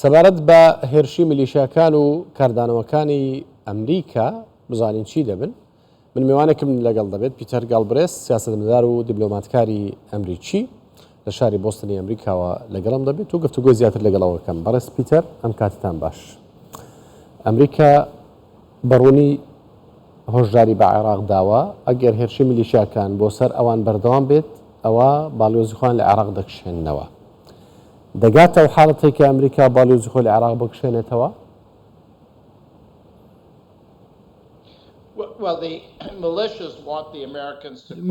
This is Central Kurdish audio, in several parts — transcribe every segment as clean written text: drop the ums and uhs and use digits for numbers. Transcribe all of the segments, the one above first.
سەبارەت بە هێرشی میلیشیاکان و کاردانەوەکانی ئەمریکا بزانین چی دەبن من میوانێکم لەگەڵ دەبێت پیتەر گاڵبرێس سیاسەتمەدار و دیبلۆماتکاری ئەمریکی لە شاری بۆستنی ئەمریکاوە لەگەڵم دەبێت و گفتوگۆی زیاتر لەگەڵەوەکەم بەڕێز پیتەر ئەم کاتتان باش ئەمریکا بەڕوونی هۆشداری بە عێراق داوە ئەگەر هێرشی میلیشیاکان بۆ سەر ئەوان بەردەوام بێت ئەوە باڵیۆزی خۆیان لە عێراق دەکشێننەوە. دەگاتە ئەو حاڵەتەی کە ئەمریکا باڵیۆزی خۆی لە عێراق بکشێنێتەوە؟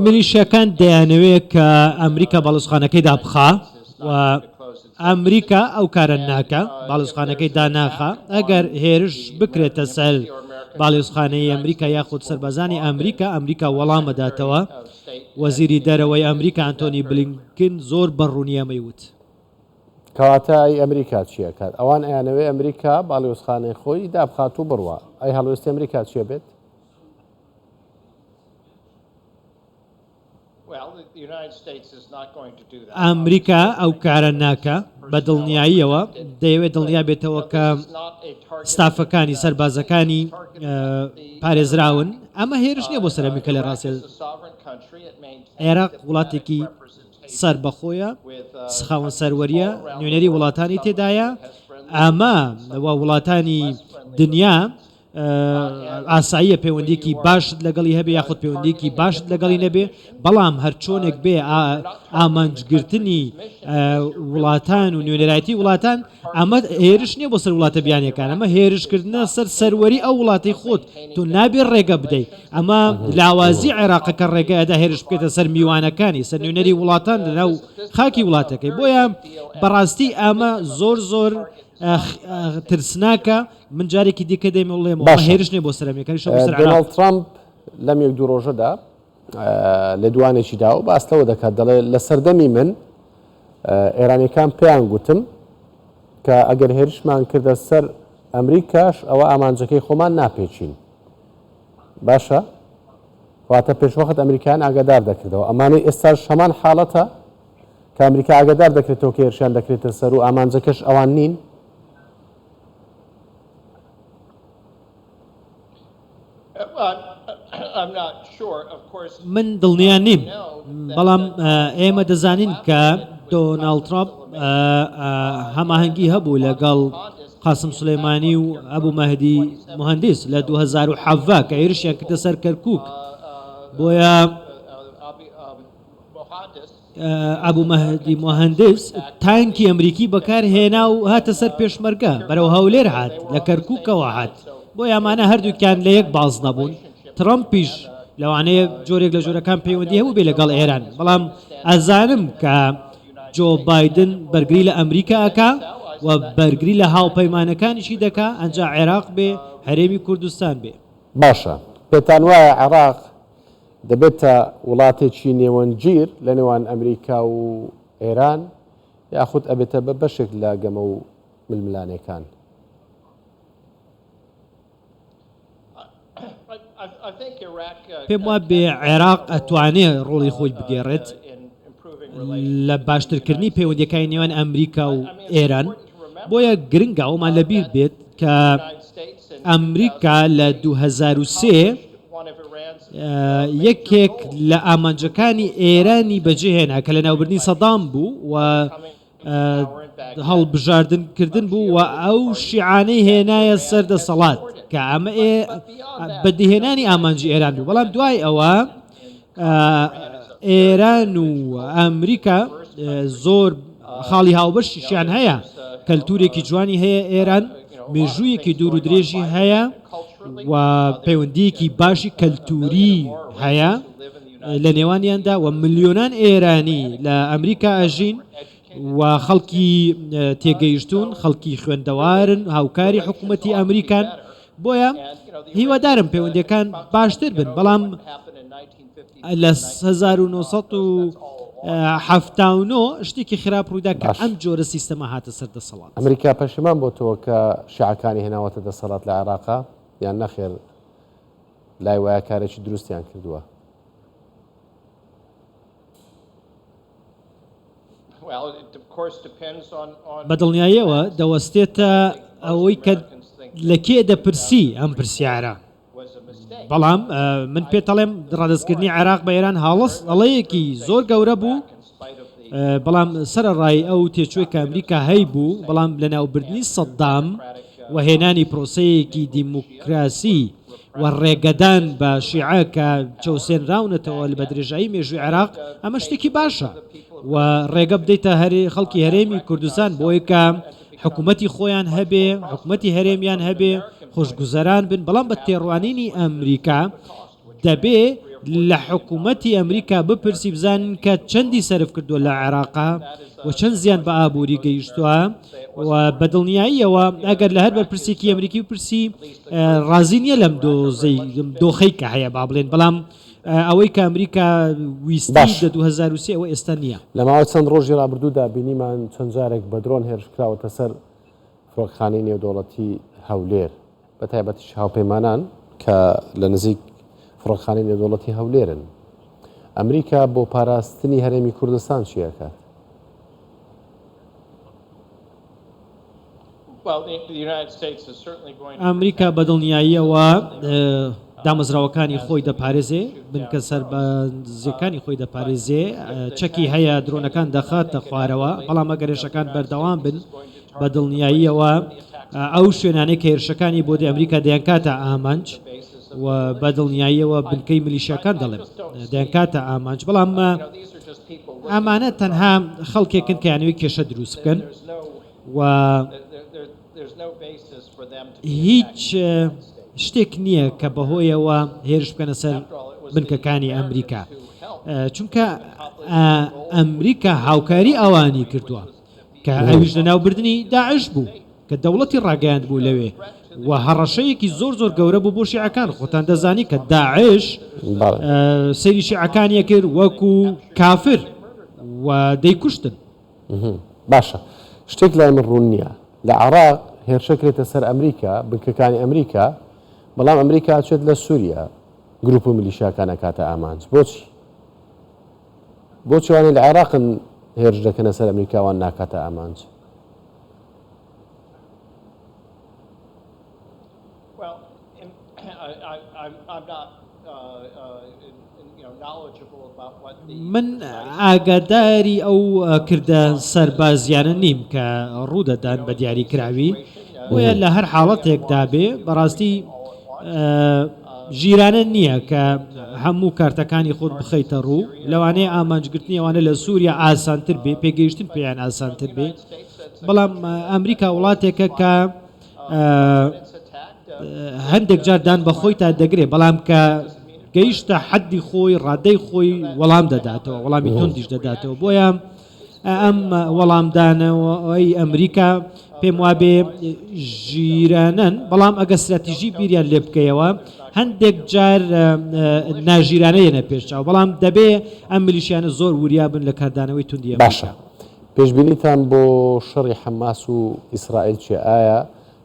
میلیشیاکان دەیانەوێت کە ئەمریکا باڵیۆزخانەکەی دابخا و ئەمریکا ئەو کارە ناکا، باڵیۆزخانەکەی داناخا، ئەگەر هێرش بکرێتە سەر باڵیۆزخانەی ئەمریکا یاخود سەربازانی ئەمریکا، ئەمریکا وەڵام ئەداتەوە. وەزیری دەرەوەی ئەمریکا ئەنتۆنی بلینکن زۆر بە ڕوونی ئەمەی وت. کەواتە ئەی ئەمریکا چی ئەکات؟ ئەوان ئەیانەوێ ئەمریکا باڵیۆزخانەی خۆی دابخات و بڕوا، ئەی هەڵوێستی ئەمریکا چی ئەبێت؟ ئەمریکا ئەو کارە ناکا، بە دڵنیاییەوە دەیەوێت دڵنیا بێتەوە کە ستافەکانی سەربازەکانی پارێزراون، ئەمە هێرش نییە بۆ سەر ئەمریکا لە ڕاستیا عێراق وڵاتێکی سەربەخۆیە، خاوەن سەروەرییە، نوێنەری وڵاتانی تێدایە، ئەمە و وڵاتانی دنیا ئاساییە پەیوەندیەکی باشت لەگەڵی هەبێ یاخود پەیوەندیەکی باشت لەگەڵی نەبێ بەڵام هەرچۆنێک بێ ئامانجگرتنی وڵاتان و نوێنەرایەتی وڵاتان ئەمە هێرش نییە بۆ سەر وڵاتە بیانەکان ئەمە هێرشکردنە سەر سەروەری ئەو وڵاتی خۆت تۆ نابێ ڕێگە بدەیت ئەمە لاوازی عێراقەکە ڕێگەیەدا هێرش بکەێتە سەر میوانەکانی سەر نوێنەری وڵاتان لەناو خاکی وڵاتەکەی بۆیە بەڕاستی ئەمە زۆر زۆر ترسناکە من جارێکی دیکە دێم و ڵێمەوە باشە هێرش نیە بۆ سەر ئەمریکا هێرشە بۆ سەر عێراق. دۆناڵد ترەمپ لەم یەک دوو ڕۆژەدا لێدوانێکی دا و باس لەوە دەکات دەڵێ لە سەردەمی من ئێرانیەکان پێیان گوتم کە ئەگەر هێرشمان کردە سەر ئەمریکاش ئەوە ئامانجەکەی خۆمان ناپێچین باشە واتە پێشوەخت ئەمریکان ئاگادار دەکردەوە ئەمانەی ئێستاش هەمان حاڵەتە کە ئەمریکا ئاگادار دەکرێتەوە کە هێرشیان دەکرێتە سەر و ئامانجەکەش ئەوان نین؟ من دڵنیا نیم، بەڵام ئێمە دەزانین کە دۆناڵد ترەمپ هەماهەنگی هەبوو لەگەڵ قاسم سولەیمانی و ئەبو مەهدی موهەندیس لە 2017 کە هێرشیان کردە سەر کەرکووک، بۆیە ئەبو مەهدی موهەندس تانکی ئەمریکی بەکار هێنا و هاتە سەر پێشمەرگە، بەرەو هەولێر هات، لە کەرکوکەوە هات، بۆیە ئەمانە هەردووکیان لە یەک بازنە بوون، ترەمپیش لەوانەیە جۆرێک لە جۆرەکان پەیوەندی هەبووبێ لەگەڵ ئێران، بەڵام ئەزانم کە جۆ بایدن بەرگری لە ئەمریکا ئەکا و بەرگری لە هاوپەیمانەکانیشی دەکا، ئەنجا عێراق بێ، هەرێمی کوردستان بێ. باشە پێتان وایە عێراق دەبێتە وڵاتێکی نێوەندگیر لە نێوان ئەمریکا و ئێران یاخود ئەبێتە بە بەشێک لە گەمە و ململانێکان؟ پێم وابێ عێراق ئەتوانێ ڕۆڵی خۆی بگێڕێت لە باشترکردنی پەیوەندیەکانی نێوان ئەمریکا و ئێران بۆیە گرنگە ئەومان لەبیر بێت کە ئەمریکا لە 2003 یەکێک لە ئامانجەکانی ئێرانی بەجێهێنا کە لەناوبردنی سەدام بوو و هەڵبژاردن کردن بوو و ئەو شیعانەی هێنایە سەر دەسەڵات کە ئەمە بەدیهێنانی ئامانجی ئێران بوو بەڵام دوای ئەوە ئێران و ئەمریکا زۆر خاڵی هاوبەشیشیان هەیە کەلتورێکی جوانی هەیە ئێران مێژوویەکی دوور و درێژی هەیە و پەیوەندیەکی باشی کەلتوری هەیە لە نێوانیاندا و ملیۆنان ئێرانی لە ئەمریکا ئەژین و خەڵکی تێگەیشتون خەڵکی خوێندەوارن هاوکاری حکوومەتی ئەمریکان بۆیە هیوادارم پەیوەندیەکان باشتر بن بەڵام لە 1979 شتێکی خراپ ڕوویدا کە ئەم جۆرە سیستەمە هاتە سەر دەسەڵات. ئەمریکا پەشیمان بۆتەوە کە شیعەکانی هێناوەتە دەسەڵات لە عێراقا یان نەخێر لای وایە کارێکی دروستیان کردووە؟ بە دڵنیاییەوە دەوەستێتە ئەوەی کە لە کێ دەپرسی ئەم پرسیارە. بەڵام من پێتەڵێم ڕادەستکردنی عێراق بە ئێران هاڵس هەڵەیەکی زۆر گەورە بوو، بەڵام سەرەڕای ئەو تێچووی کە ئەمریکا هەیبوو، بەڵام لەناوبردنی سەدام و هێنانی پرۆسەیەکی دیموکراسی و ڕێگەدان بە شیعە کە چەوسێنراونەتەوە بە درێژایی مێژووی عێراق، ئەمە شتێکی باشە و ڕێگە بدەیتە خەڵکی هەرێمی کوردستان بۆی کە حکوومەتی خۆیان هەبێ، حکوومەتی هەرێمیان هەبێ، خۆشگوزەران بن، بەڵام بە تێڕوانینی ئەمریکا دەبێ لە حکوومەتی ئەمریکا بپرسی بزانین کە چەندی سەرف کردووە لە عێراقا و چەند زیان بە ئابووری گەیشتووە و بە دڵنیاییەوە ئەگەر لە هەر بەرپرسێکی ئەمریکی بپرسی ڕازی نییە لەم دۆزەی دۆخەی کە هەیە با بڵێن بەڵام ئەوەی کە ئەمریکا ویستی باش. لە 2003 ئەوە ئێستا نییە. لە ماوەی چەند ڕۆژی ڕابردوودا بینیمان چەند جارێک بە درۆن هێرش کراوەتە سەر فڕۆکەخانەی نێودەوڵەتی هەولێر، بە تایبەتیش هاوپەیمانان کە لە نزیک فڕۆکەخانەی نێودەوڵەتی هەولێرن. ئەمریکا بۆ پاراستنی هەرێمی کوردستان چی ئەکات؟ ئەمریکا بە دڵنیاییەوە دامەزراوەکانی خۆی دەپارێزێ، بنکە سەربازییەکانی خۆی دەپارێزێ، چەکی هەیە درۆنەکان دەخاتە خوارەوە، بەڵام ئەگەر هێرشەکان بەردەوام بن بە دڵنیاییەوە ئەو شوێنانەی کە هێرشەکانی بۆ دێ ئەمریکا دەیانکاتە ئامانج و بە دڵنیاییەوە بنکەی میلیشیاکان دەڵێم دەیانکاتە ئامانج، بەڵام ئەمانە تەنها خەڵکێکن کە یانەوەی کێشە دروست بکەن و هیچ شتێک نییە کە بەهۆیەوە هێرش بکەنە سەر بنکەکانی ئەمریکا چونکە ئەمریکا هاوکاری ئەوانی کردووە کە ئەویش لەناوبردنی داعش بوو کە دەوڵەتی ڕاگەیاند بوو لەوێ و هەڕەشەیەکی زۆر زۆر گەورە بوو بۆ شیعەکان خۆتان دەزانی کە داعش سەیری شیعەکانی کرد وەکو کافر و دەیکوشتن. باشە شتێک لای من ڕوون نییە لە عێراق هێرشە کرێتە سەر ئەمریکا بنکەکانی ئەمریکا بەڵام ئەمریکا ئەچێت لە سووریا گروپ و میلیشیاکان ئەکاتە ئامانج بۆچی؟ بۆچی وانەی لە عێراقن هێرش دەکەنە سەر ئەمریکا وان ناکاتە ئامانج؟ من ئاگاداری ئەو کردە سەربازیانە نیم کە ڕوودەدەن بە دیاریکراوی، بۆیە لە هەر حاڵەتێکدا بێ بەڕاستی ژیرانە نییە کە هەموو کارتەکانی خۆت بخەیتە ڕوو، لەوانەیە ئامانجگرتنی ئەوانە لە سووریا ئاسانتر بێ، پێگەیشتن پێیان ئاسانتر بێ، بەڵام ئەمریکا وڵاتێکە کە هەندێک جار دان بە خۆیتا دەگرێ، بەڵام کە گەیشتە حەدی خۆی، ڕادەی خۆی وەڵام دەداتەوە، وەڵامی توندیش دەداتەوە، بۆیە ئەم وەڵامدانەوەی ئەمریکا پێم وابێ ژیرانەن، بەڵام ئەگەر ستراتیژی بیریان لێ بکەیەوە هەندێک جار ناژیرانە یەنە پێش چاو، بەڵام دەبێ ئەم میلیشیانە زۆر وریا بن لە کاردانەوەی توندی ئەمریکا. باشە پێشبینیتان بۆ شەڕی حەماس و ئیسرائیل چیە؟ ئایا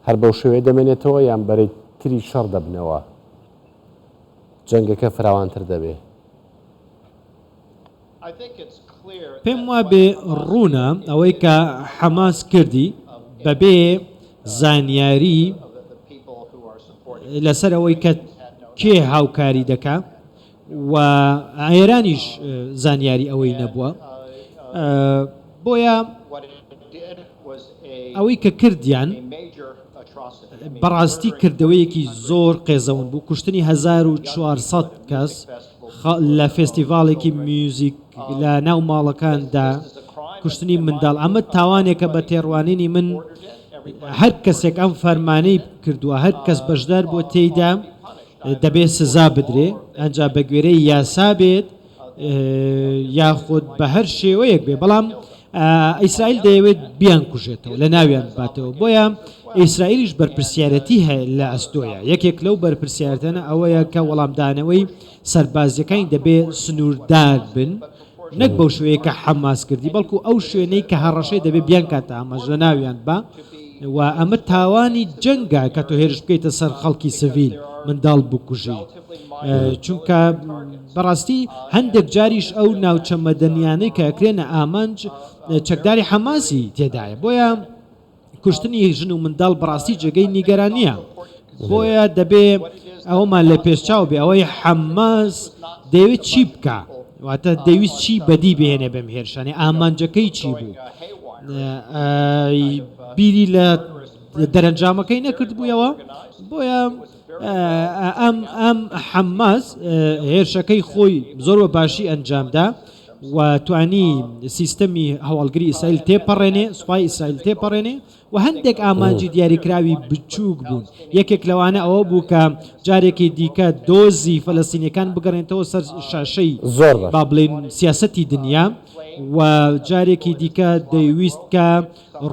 هەر بەو شێوەیە دەمێنێتەوە یان بەرەی تری شەڕ دەبنەوە؟ جەنگەکە فراوانتر دەبێ؟ پێم وابێ ڕوونە ئەوەی کە حەماس کردی بەبێ زانیاری لەسەر ئەوەی کە کێ هاوکاری دەکا و ئێرانیش زانیاری ئەوەی نەبووە بۆیە ئەوەی کە کردیان بەڕاستی کردەوەیەکی زۆر قێزەون بوو کوشتنی 1400 کەس لە فێستیڤاڵێکی میوزیک لە ناو ماڵەکاندا کوشتنی منداڵ ئەمە تاوانێکە بە تێڕوانینی من هەر کەسێک ئەم فەرمانەی کردووە هەر کەس بەشدار بووە تێیدا دەبێت سزا بدرێ ئەنجا بە گوێرەی یاسا بێت یاخود بە هەر شێوەیەک بێ بەڵام ئیسرائیل دەیەوێت بیانکوژێتەوە لە ناویان بباتەوە بۆیە ئیسرائیلیش بەرپرسیارەتی هەیە لە ئەستۆیە یەکێک لەو بەرپرسیارەتانە ئەوەیە کە وەڵامدانەوەی سەربازیەکانی دەبێ سنووردار بن نەک بەو شوەیە کە حەماس کردی بەڵکو ئەو شوێنەی کە هەڕەشەی دەبێ بیانکاتە ئامانج لە ناویان با. و ئەمە تاوانی جەنگە کە تۆ هێرش بکەیتە سەر خەڵکی سڤیل، منداڵ بکوژی. چونکە بەڕاستی هەندێک جاریش ئەو ناوچە مەدەنیانەی کە ئەکرێنە ئامانج چەکداری حەماسی تێدایە. بۆیە کوشتنی ژن و منداڵ بەڕاستی جێگەی نیگەرانییە. بۆیە دەبێ ئەوەمان لە پێش چاو بێ ئەوەی حەماس دەیەوێت چی بکا، واتە دەیویست چی بەدی بهێنێ بەم هێرشانەی، ئامانجەکەی چی بوو؟ بیری لە دەرەنجامەکەی نەکردبوویەوە، بۆیە ئەم ئەم حەماس هێرشەکەی خۆی زۆر بە باشی ئەنجامدا و توانی سیستەمی هەواڵگری ئیسرائیل تێپەڕێنێ، سوپای ئیسرائیل تێپەڕێنێ و هەندێک ئامانجی دیاریکراوی بچووک بوون، یەکێک لەوانە ئەوە بوو کە جارێکی دیکە دۆزی فەلەستینیەکان بگەڕێنێتەوە سەر شاشەی زۆر باش. با بڵێین سیاسەتی دنیا و جارێکی دیکە دەیویست کە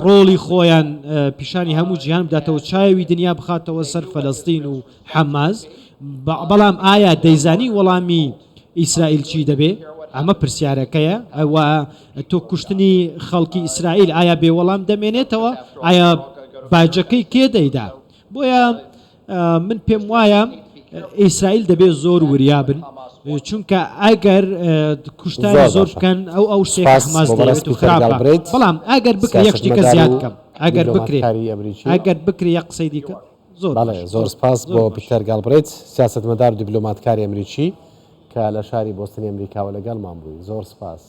ڕۆڵی خۆیان پیشانی هەموو جیهان بداتەوە چاوی دنیا بخاتەوە سەر فەلەستین و حەماس، بەڵام ئایا دەیزانی وەڵامی ئیسرائیل چی دەبێ؟ ئەمە پرسیارەکەیە و تۆ کوشتنی خەڵکی ئیسرائیل ئایا بێ وەڵام دەمێنێتەوە؟ ئایا باجەکەی کێ دەیدا؟ بۆیە من پێم وایە ئیسرائیل دەبێت زۆر وریا بن چونکە ئەگەر کوشتاری زۆر بکەن ئەو ئەو شتێک حەماس دەیەوێت و خراپە بەڵام ئەگەر بکرێ یەک شتێکە زیاد بکەم ئەگەر بکرێ ئەگەر بکرێ یەک قسەی دیکە زۆر بەڵێ زۆر سپاس بۆ پیتەر گاڵبرێت سیاسەتمەدار و دیبلۆماتکاری ئەمریکی کە لە شاری بۆستنی ئەمریکاوە لەگەڵمان بووی زۆر سپاس.